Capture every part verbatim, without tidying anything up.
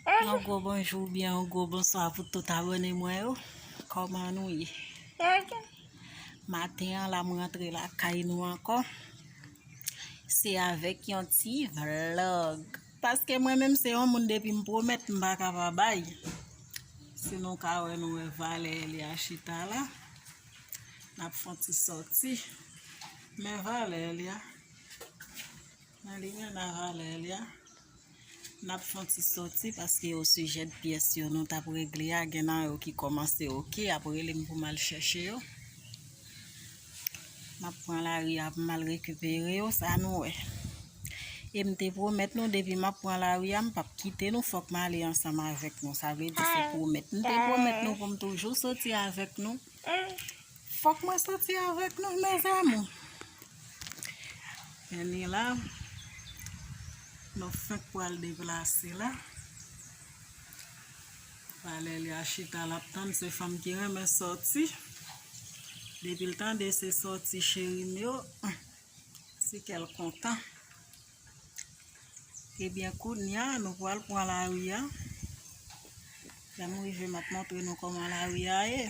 Yon gwo bonjou oubyen yon gwo bonswa pou tout abòne mwen yo. Kòman nou ye? Maten an la, m rantre lakay nou ankò. Se avèk yon ti vlòg. Paske mwen menm se yon moun depi m pwomèt m pa ka pa bay. Si nou ka wè, nou wè Valè li a chita la. N ap fè yon ti sòti. Men Valè li a. Men li men a Valè li a. N ap fè yon ti sòti paske o sijè de pyès yo nou t ap regle a, gen nan yo ki kòmanse oke, ap rele m pou m al chèche yo. M ap pran lari a pou m al rekipere yo, sa nou wè. E m te pwomèt nou, depi m ap pran lari a, m p ap kite nou, fòk m ale ansanm avèk nou. Sa vle di se pwomèt. M te pwomèt nou pou m toujou soti avèk nou. Fòk mwen soti avèk nou, mes amours. Men ni la, nou fenk pral deplase la. Valè li a chita, l ap tann, se fanm ki renmen sòti. Depi l tande se sòti cheri m yo, se kè l kontan. Ebyen, kounye a, nou pral pran lari a. Lè m rive, m ap montre nou kòman lari a ye.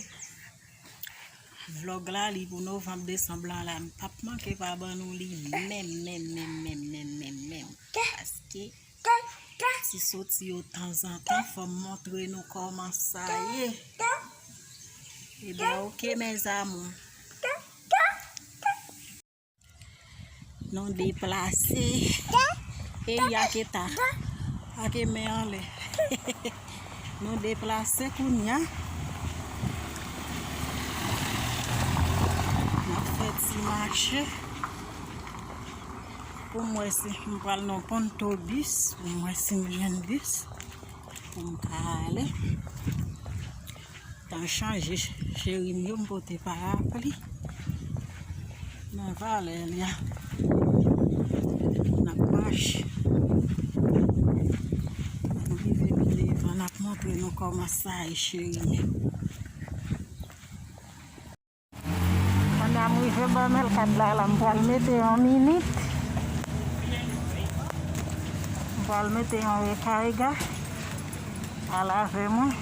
Vlòg la, li pou novanm, desanm lan la, m p ap manke pa ban nou li menm, menm, menm. Paske ti soti yo tanzantan, fò m montre nou kòman sa ye. Ebyen, oke, mes amours. Nou deplase. E yaketa. Ake men anlè. Nou deplase kounye a. N ap fè ti mache. Pou m wè si m pral nan Pontobis. Pou m wè si m jwenn bis. Pou m ka ale. Tan chanje, cheri m yo, m pote parapli. Men Valè li a. N ap mache. Lè nou rive pi devan, n ap montre nou kòman sa ye, cheri m yo. Pandan m rive bò men kad la, la, m pral mete yon minit. M pral mete yon rekayga. Al avè mwen.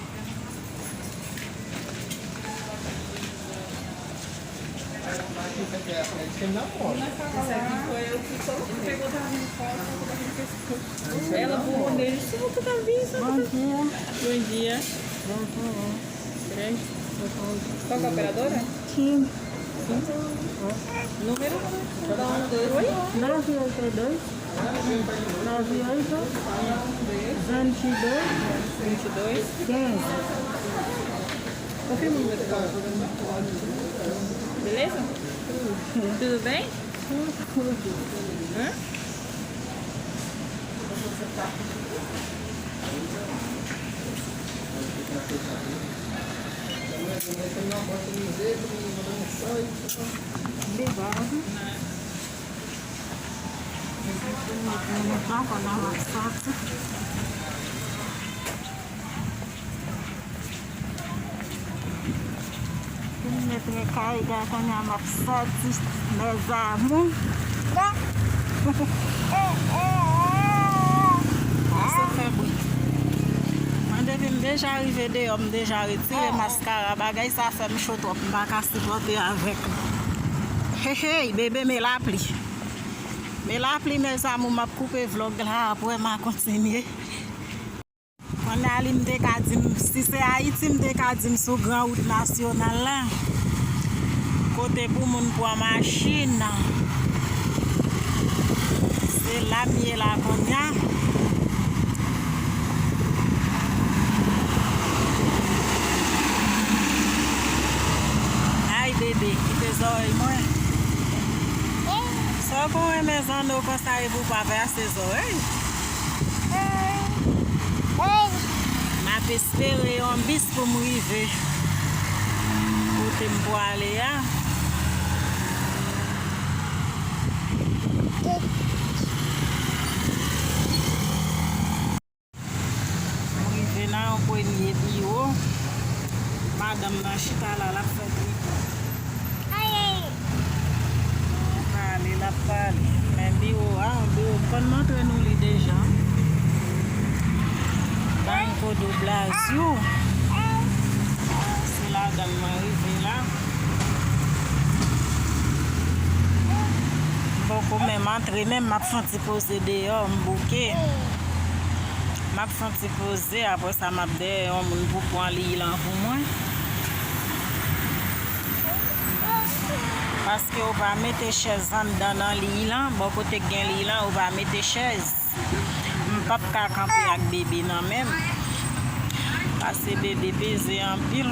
Ela, bom dia. Bom dia. Bom dia. Bom dia. Qual que é a operadora? Tim. Número? Oi? Nove oito dois, nove oito, vinte e dois, vinte e dois, quinze. Confirma o número. Beleza? Tudo bem? Hã? Obrigado. Vou entrar pra dar uma foto. Vin met rekayga kounye a, m ap sòti, mes amours. Sa fè bri. Mwen, depi m deja rive deyò, m deja retire maskara. Bagay sa fè m cho twòp, m pa ka sipòte avèk li. Hey, hey, bebe, men lapli. Men lapli, mes amours, m ap koupe vlòg la, apre m a kontinye. Pandan li, m te ka di m, si se Ayiti, m te ka di m sou gran wout nasyonal la, kote pou moun pran machin. Se la m ye la kounye a. Ay, bebe, kite zòrèy mwen. Sa w konn renmen zanno konsa epi w pa pase zòrèy? M ap espere yon bis pou m rive kote m pwale a. M rive nan yon premye biwo. Madanm nan chita la, l ap fè tripot. L ap pale, l ap pale. Men biwo a, yon biwo m konn montre nou li deja. Bay Kodo Blazyou. Se ladan l mwen rive la. M poko menm antre, menm m ap fè yon ti poze deyò, m bouke. M ap fè yon ti poze, apre sa m ap dèyè yon moun pou pran liy lan pou mwen. Paske ou pa mete chèz anndan nan liy lan, bò kote k gen liy lan, ou pa mete chèz. M p ap ka kanpe ak bebe nan men m. Paske bebe peze anpil.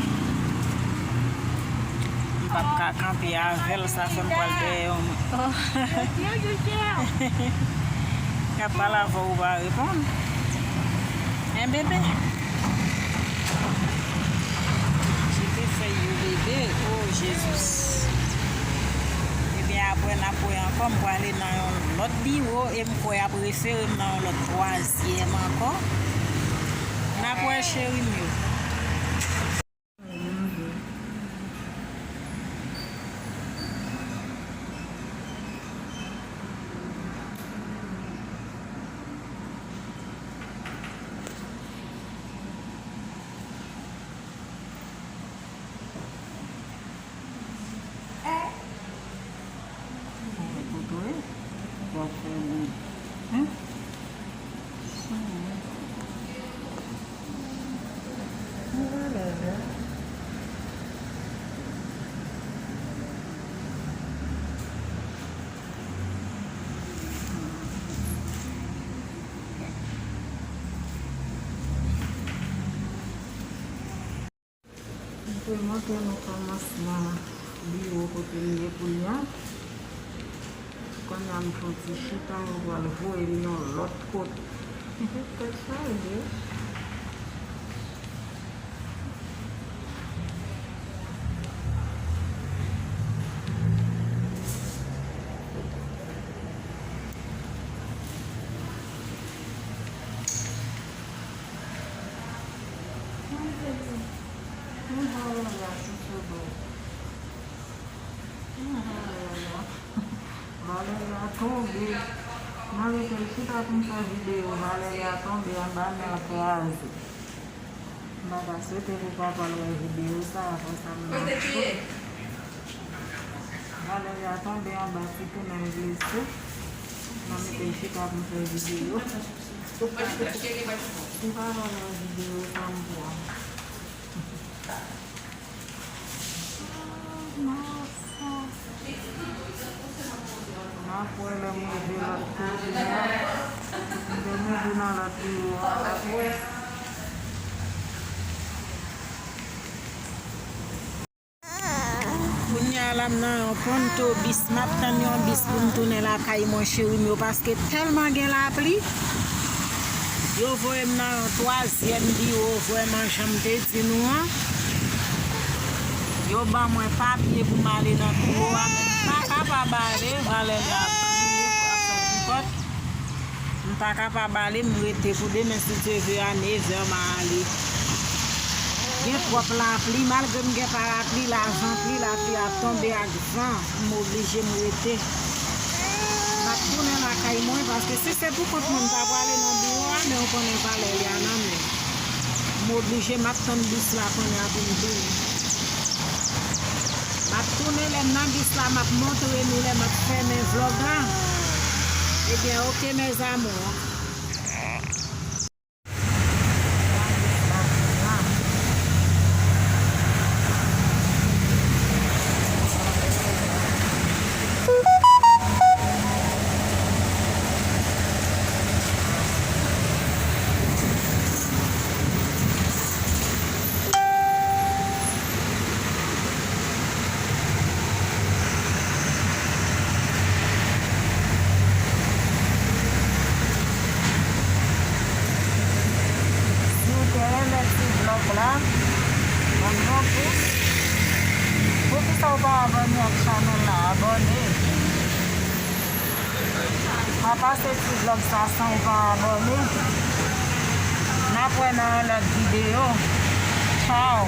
M p ap ka kanpe avè l, sa fè m pral dèyè yon moun. Y ap pale avè w, ou pa reponn. Hein, bebe? Jete fèy yo, bebe. Oh, Jezi. Ebyen, apre n ap wè ankò, m prale nan yon lòt biwo e m kwè y ap refere m nan yon lòt twazyèm ankò. N ap wè, cheri m yo. M te montre nou kòmansman biwo kote m ye kounye a. Kounye a m fè yon ti chita, yo pral voye m yon lòt kote. Tèt chaje. Valè a tonbe. Mwen rete chita pou m fè videyo. Valè a tonbe anba men l kraze. M pa ta swete pou papa l wè videyo sa, apre sa m nan chòk. Valè a tonbe anba, ti tounen blese. Mwen mete chita pou m fè videyo. Si papa l wè videyo sa, m pran. N ap wè lè m rive lòt kote a. Lè m rive nan lòt biwo a, n ap wè. Kounye a la, m nan yon pon tobis. M ap tann yon bis pou m tounen lakay mwen, cheri m yo, paske tèlman gen lapli. Yo voye m nan yon twazyèm biwo, vrèman, jan m te di nou an. Yo ban mwen papye pou m ale nan biwo a, men m pa kapab ale, valè lapli ap fè tripòt. M pa kapab ale, m rete pou demen, si Dye ve, a nevè m a ale. Gen twòp lapli, malgre m gen parapli, lajan pli, lapli ap tonbe ak van, m oblije m rete. M ap tounen lakay mwen, paske si se pou kont mwen, m ta prale nan biwo a, men ou konnen valè li a nan men. M oblije, m ap tann bis la kounye a pou m vini. M ap tounen, lè m nan bis la, m ap montre nou lè m ap fèmen vlòg la. Ebyen, oke, mes amours. Si w te renmen ti vlòg la, ban m yon pous. Poukisa w pa abòne ak chanèl la? Abòne. Pa pase ti vlòg sa san w pa abòne. N ap wè nan yon lòt videyo. Tchaw.